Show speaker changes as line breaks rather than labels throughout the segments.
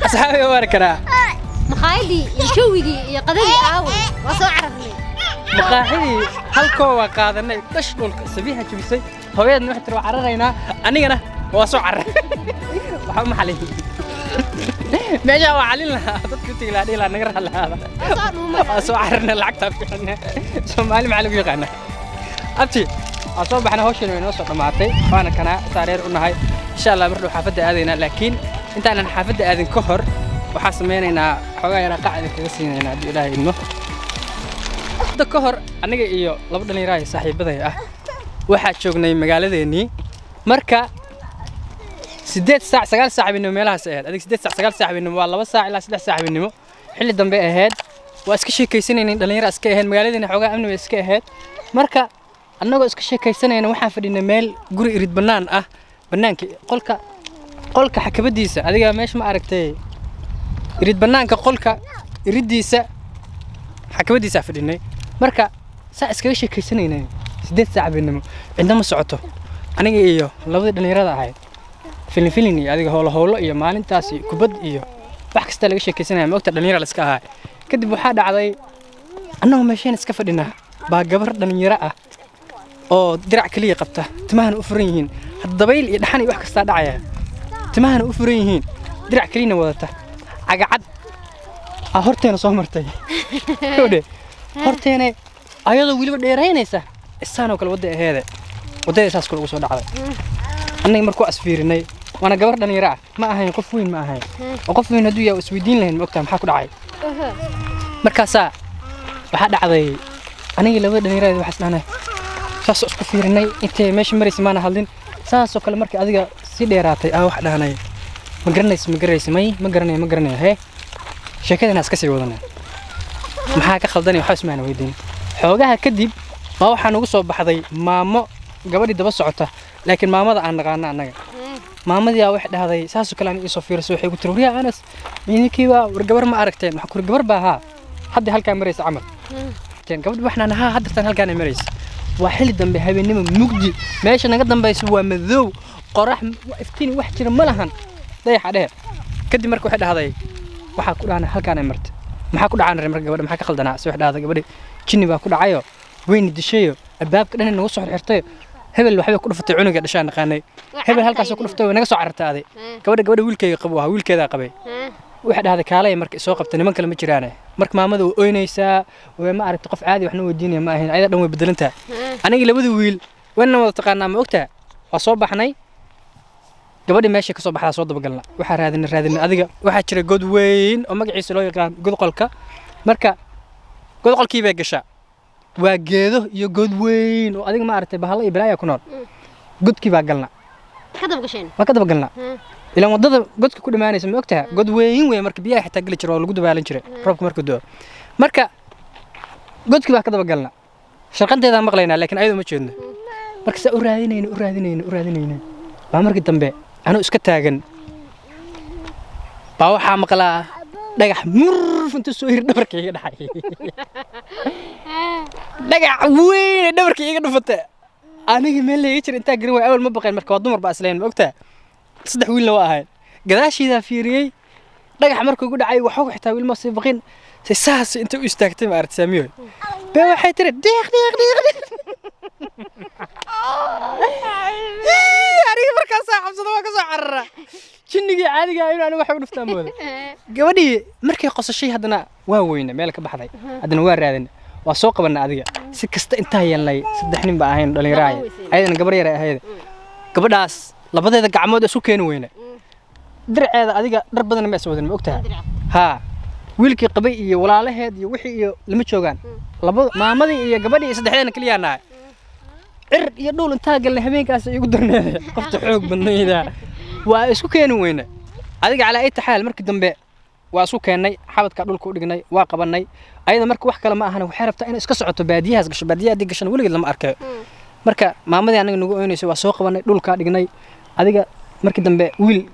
Asxaabi, waa karaa.
Makhaayadii iyo jawigii iyo qadadii aaway? Waa soo cararnay.
Maqaaxidii halkoo waa qaadanay, dash dhulka sabiixa jabisay. Hooyadna waxay tiri, "Waa cararaynaa." Anigana waa soo cararay. Waxaa u maxalin meeshaa waa calin lahaa dadka u tegi lahaa, dhihi lahaa, "Naga raali lahaada."
Waa soo dhuumay.
Waa soo cararnay, lacagtaa bixinay. Soomaali maxaa lagu yaqaanaa? Abti, waa soo baxnay, hawshan way noo soo dhammaatay, waana kanaa saa reer u nahay. Insha Allah mar dhow xaafadda aadaynaa, laakiin intaanan xaafadda aadin ka hor waxaa sameynaynaa xoogaa yaraa qac idin kaga siinaynaa, haddii Ilaahay idmo. Hadda ka hor aniga iyo laba dhallinyaro ah saaxiibaday ah waxaa joognay magaaladeennii. Marka 8 saac, 9 saac habeenimo meelahaas ahayd, adig 8 saac, 9 saac habeenimo, waa 2 saac ilaa 3 saac habeenimo, xilli dambe ahayd. Waa iska sheekaysanaynay, dhallinyaro iska ahayd, magaaladeena xoogaa amni bay iska ahayd. Marka annagoo iska sheekaysanayna waxaan fadhinay meel guri irid bannaan ah, bannaanka qolka xakabadiisa. Adiga meesha ma aragtay, irid bannaanka qolka iriddiisa xakabadiisaa fadhinay. Marka saa iskaga sheekaysanaynay, 8 saac habeenimo, cidna ma socoto. Aniga iyo labadii dhallinyarada ahayd filin filin iyo adiga howlo howlo iyo maalintaas iyo kubad iyo wax kasta laga sheekaysanaya, ma ogta, dhalinyara la iska ahaa. Kadib waxaa dhacday, annagoo meesheen iska fadhinaa baa gabar dhalinyaro ah oo dirac keliya qabta, timahana u furan yihiin, hadda dabayl iyo dhaxan iyo wax kastaa dhacaya, timahana u furan yihiin, dirac keliyana wadata, cagacad aa horteena soo martay. Kowdhe, horteena ayadoo weliba dheeraynaysa isaanoo kale wadda aheede, waddada saas kale ugu soo dhacday. Annaga markuu asfiirinay, waana gabar dhalinyaro ah, ma ahayn qof weyn, ma ahayn oo qof weyn hadduu yahay isweydiin lahayn, ma ogtahay maxaa ku dhacay? Markaasaa waxaa dhacday, anigii labada dhalinyarada waxaa isdhahnay, saasoo isku fiirinay, intay meesha maraysa maana hadlin. Saasoo kale markii adiga si dheeraatay aa wax dhahnay, "Ma garanaysa? Ma garanaysa?" "May, ma garanayo, ma garanayo." Hee, sheekadana iska sii wadanay, maxaa ka khaldanay? Waxba ismaana weydiin. Xoogaha kadib baa waxaa nagu soo baxday maamo gabadhii daba socota, laakiin maamada aan naqaano annaga. Maamadii aa waxay dhahday, saasoo kale aniga iisoo fiirisay, waxay ku tiri, "Waryaa Anas, idinkiiba war gabar ma aragteen?" Waxaa kuri, "Gabar baa haa hadda halkaa maraysa camal." Gabadhi waxaan haa haddartan halkaana maraysa. Waa xilli dambe habeennimo, mugdi, meesha naga dambaysa waa madow, qorax iftiin wax jira ma lahan, dayaxa dheer. Kadib marka waxay dhahday, waxaa ku dhahna halkaana martay, maxaa ku dhacaan? Marka gabadha maxaa ka khaldanaa? Se waxay dhahday, gabadhi jinni baa ku dhacayo, weyna dishayo, albaabka dhan nagu soo xirxirtayo, hebel waxbay ku dhufatay, cunuga dhashaan naqaanay, hebel halkaasoo ku dhuftay, way naga soo carartay aday. Gabadha wiilkayga qabo ahaa, wiilkeedaa qabay. Waxay dhahday, "Kaalaya." Marka isoo qabtay, niman kale ma jiraane. Marka maamada way oynaysaa, way ma aragtay, qof caadi waxna weydiinaya ma ahayn, ayada dhan way bedelantaha. Anigii labada wiil wayna wada taqaanaa, ma ogtaha? Waa soo baxnay, gabadhii meesha ka soo baxdaa soo dabagalna. Waxaa raadinay, raadinay, adiga waxaa jira god weyn oo magaciisa loo yaqaan godqolka. Marka godqolkii bay gashaa, waa geedo iyo god weyn oo adiga ma aragtay bahalo iyo balaaya ku nool. Godkii baa galna.
Ka daba gasheen?
Waa ka dabagalna, ilaan waddada godka ku dhamaanaysa, ma ogtaha? God weyn weyn, marka biyaha xitaa geli jira, waa lagu dabaalan jiray roobka markuu da'o. Marka godkii baa ka dabagalna, sharqanteedaan maqlaynaa, laakiin ayadoo ma jeedno. Marka saa u raadinayna, u raadinayna, u raadinayna, baa markii dambe anuu iska taagan baa waxaa maqlaa dhagax murf intuu soo hir dhabarka iga dhacay. Dhagax weyn ee dhabarka iga dhufatay, aniga meel layga jira intaa garan waay. Awal ma baqeen, marka waa dumar baa isleen, ma ogtaha? Saddex wiilna waa ahayn. Gadaashiidaa fiiriyey, dhagax markuu igu dhacay waxba xitaa wiil ma sii baqin. Se saas intay u istaagtay, ma aragtay Saamiyo bee, waxay tiri, "Dhiiq, dhiiq, dhiiq, dhiiq." Aniga markaasaa cabsada, waa ka soo carara. Jinnigii caadiga ah inuu aniga wax u dhuftaa mooda. Gabadhii markay qosashay haddana waa weyne meel ka baxday, haddana waa raadin, waa soo qabanay. Adiga si kasta intaa yeelnay, saddex nin baa ahayn dhalinyaro ahayd, ayadana gabar yar ay ahayd. Gabadhaas labadeeda gacmood isu keeni weyne diraceeda. Adiga dhar badan ma is wadin, ma ogtahay? Haa, wiilkii qabay iyo walaalaheed iyo wixii iyo lama joogaan, laba maamadii iyo gabadhii iyo saddexdeena keliyaa nahay. Cir iyo dhul intaa galnay habeenkaas igu darneeda, qofta xoog badnayda waa isku keeni weyne. Adiga calaa ay taxaal markii dambe waa isku keennay, xabadka dhulka u dhignay, waa qabanay ayada. Marka wax kale ma ahana, waxay rabtaa inay iska socoto, baadiyahaas gasho. Baadiyaha haddii gashana weligeed lama arkayo. Marka maamadii anaga nagu oynayso, waa soo qabanay, dhulkaa dhignay. Adiga markii dambe wiil,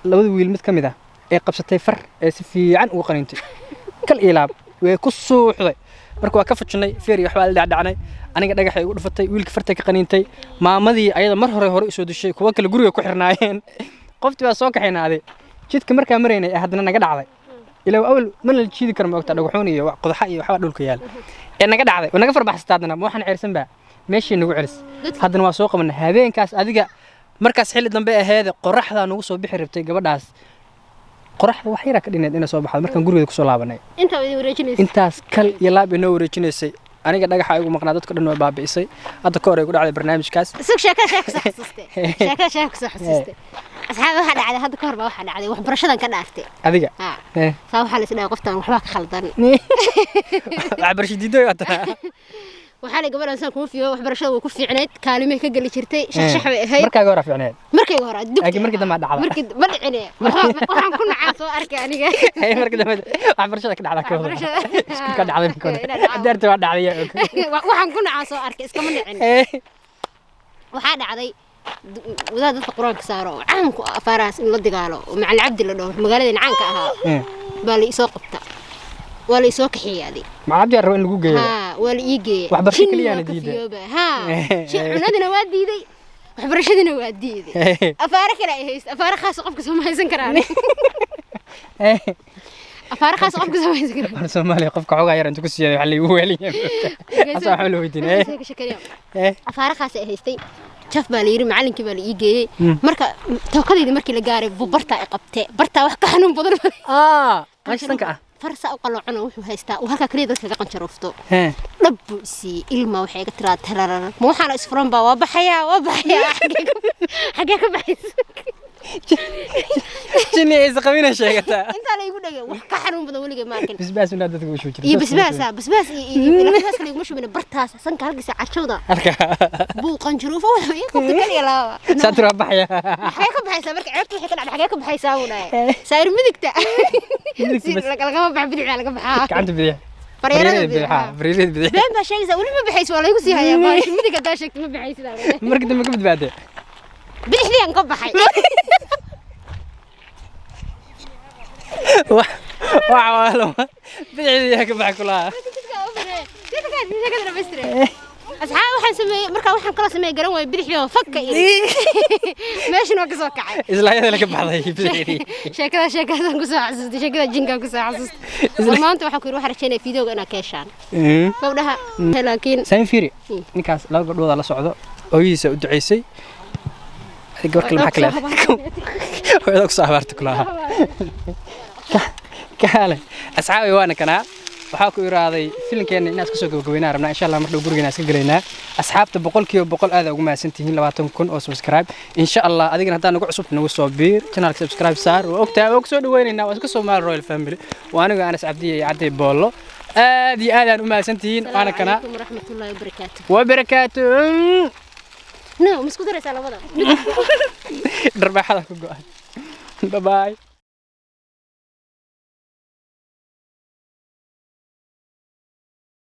labada wiil mid ka mid ah ee qabsatay far ee si fiican ugu qaniintay, kal iyo laab way ku suuxday. Marka waa ka fujinay, feer iyo waxbaa la dhacdhacnay. Aniga dhagaxay igu dhufatay, wiilka fartay ka qaniintay. Maamadii ayada mar hore hore usoo dishay, kuwa kale guriga ku xirnaayeen. Qoftii baa soo kaxaynaaday. Jidka markaa maraynay ee haddana naga dhacday, ilaa awal mana la jiidi karo, ma ogta, dhagaxuun iyo qodaxa iyo waxba dhulka yaal ee naga dhacday oo naga farbaxsatay. Haddana ma waxaan ceyrsan baa meeshii nagu celis. Haddana waa soo qabanay habeenkaas. Adiga markaas xilli dambe aheede, qoraxdaa nagu soo bixi rabtay. Gabadhaas qoraxda wax yaraa ka dhineed inay soo baxdo markaan gurigeeda kusoo laabanay.
Intaa idin wareejinaysa.
Intaas kal iyo laab inoo wareejinaysay. Aniga dhagaxa igu maqnaa, dadka dhan waa baabi'isay. Hadda ka hor ay ku dhacday barnaamijkaas.
Sug, sheekada sheeka kusoo xasuustay, sheekada sheeka kusoo xasuustay. Asxaab, waxaa dhacday hadda ka hor baa waxaa dhacday waxbarashadan ka dhaartay.
Adiga?
Ha. Saa waxaa la isdhahay qoftan waxbaa ka khaldan.
Waxbarasho diidoy waata.
Waxaa la gabadhan saan kuma fiyo, waxbarashada way ku fiicnayd, kaalimay ka geli jirtay, shaxshax bay ahayd.
Markaaga hore fiicneed.
Markayga hore dugta.
Laakiin markii dambe dhacda.
Markii ma dhicine, waxaan ku nacaa soo arkay aniga.
Hey, markii dambe waxbarashada ka dhacda ka wada.
Waxbarashada.
Iskuulka dhacday marka hore.
Inaa dhacdo.
Daarta waa dhacday, yaa og.
Waxaan ku nacaa soo arkay, iskama nicin. Waxaa dhacday wadaad dadka Qur-aanka saaro oo caanku ah afaarahaas in la dagaalo oo Macalin Cabdi la dhaho, magaaladan caanka ahaa, baa la isoo qabta, waa la isoo kaxeeyey adi.
Macalin Cabdi aa raba in lagu geeyo.
Haa, waa la ii geeyey.
Waxbarasho
Jinni
keliyaana
waa ka
diiday.
fiyooba. Haa, cunadina waa diiday, waxbarashadina waa diiday. Afaaro kale ay haysta, afaaro khaas qofka soo haysan karaan, afaaro khaas qofka soo haysan karaan.
War Soomaaliya qofka xoogaa yar intu ku siiyay waxa laygu weeliyaa. Asa waxa la weydiinay.
Afaaro khaas ay haystay, jaf baa la yidhi, macalinkii baa la ii geeyey. Marka tookadayda markii la gaaray buu bartaa i qabtee, bartaa wax ka xanuun badan ma
Meesha sanka ah.
Farsa u qaloocan oo wuxuu haystaa uu halkaa kaliya dadka ka qanjaruufto. Dhab buu i siiyey, ilma waxay iga tiraa tararar. Ma waxaana isfuran baa, waa baxayaa, waa baxayaa. Xagee ka baxaysa?
Jinni ay isqabina sheegataa.
Intaa la igu dhagay, wax ka xanuun badan weligay ma arkin.
Basbaas inaa dadka u shubi jirtay.
Iyo basbaas, ah, basbaas iyo basbaas kale iguma shubina, bartaas sanka halkiisa cajowda
Halka.
buu qanjaruufo, wuxuu ii qabtay kaliya laaba.
Saatir waa baxaya.
Xagee ka baxaysaa? Marka ceebta waxay ka dhacday, xagee ka baxaysaa buu dhahay. Saayir midigta.
Midigta
Si
bas.
lagama bax, bidixda laga baxaa.
Gacanta bidix.
Faryarada
Faryarada
bidix.
bidix. Faryarada bidix.
Been baa sheegaysaa, weli ma baxayso, waa laygu sii hayaa baashi midig. Haddaa sheegto ma baxaysid aa leedahay.
Markii dambe ka badbaaday.
Bidixdii aan ka baxay.
Wax waa lama. Bidixdii yaa ka baxay kulaha.
Asxaab, waxaan sameeyey markaa, waxaan kaloo sameeyey garan waayo, bidixdii oo fakka iri meeshan waa kasoo kacay.
Isla ayada ka baxday bidixdii.
Sheekada sheekadaan kusoo xasuustay, sheekada jinkaan kusoo xasuustay. War maanta waxaan ku yidhi waxaan rajaynaya fiidooga inaad ka heshaan gabdhaha, laakiin
Sayn fiiri. Ninkaas laba gabdhood la socdo. Hooyadiisa u duceysay. Adiga gabar kale maxaa kale? Hooyada ku soo habaartay kulaha. Kaale. Asxaabi, waana kanaa. Waxaa ku iraaday filimkeena inaad iska soo gabagabeynaa rabnaa, insha Allah mar dhow gurigeena iska gelaynaa. Asxaabta 100% aad ugu mahadsantihiin 20,000 oo subscribe, insha Allah. Adigana haddaa nagu cusub, nagu soo biir channelka, subscribe saar. Waa ogtahay, waa ku soo dhaweynaynaa. Waa iska Soomaali Royal Family. Waa aniga Anas Cabdiye iyo Cadey Boollo. Aad iyo aad aan u mahadsantihiin. Waana kanaa.
Calaykum waraxmatullaahi wabarakaatu.
Wabarakaatu.
No, ma isku daraysaa labada?
Dharbaaxada ku go'an. Bye bye.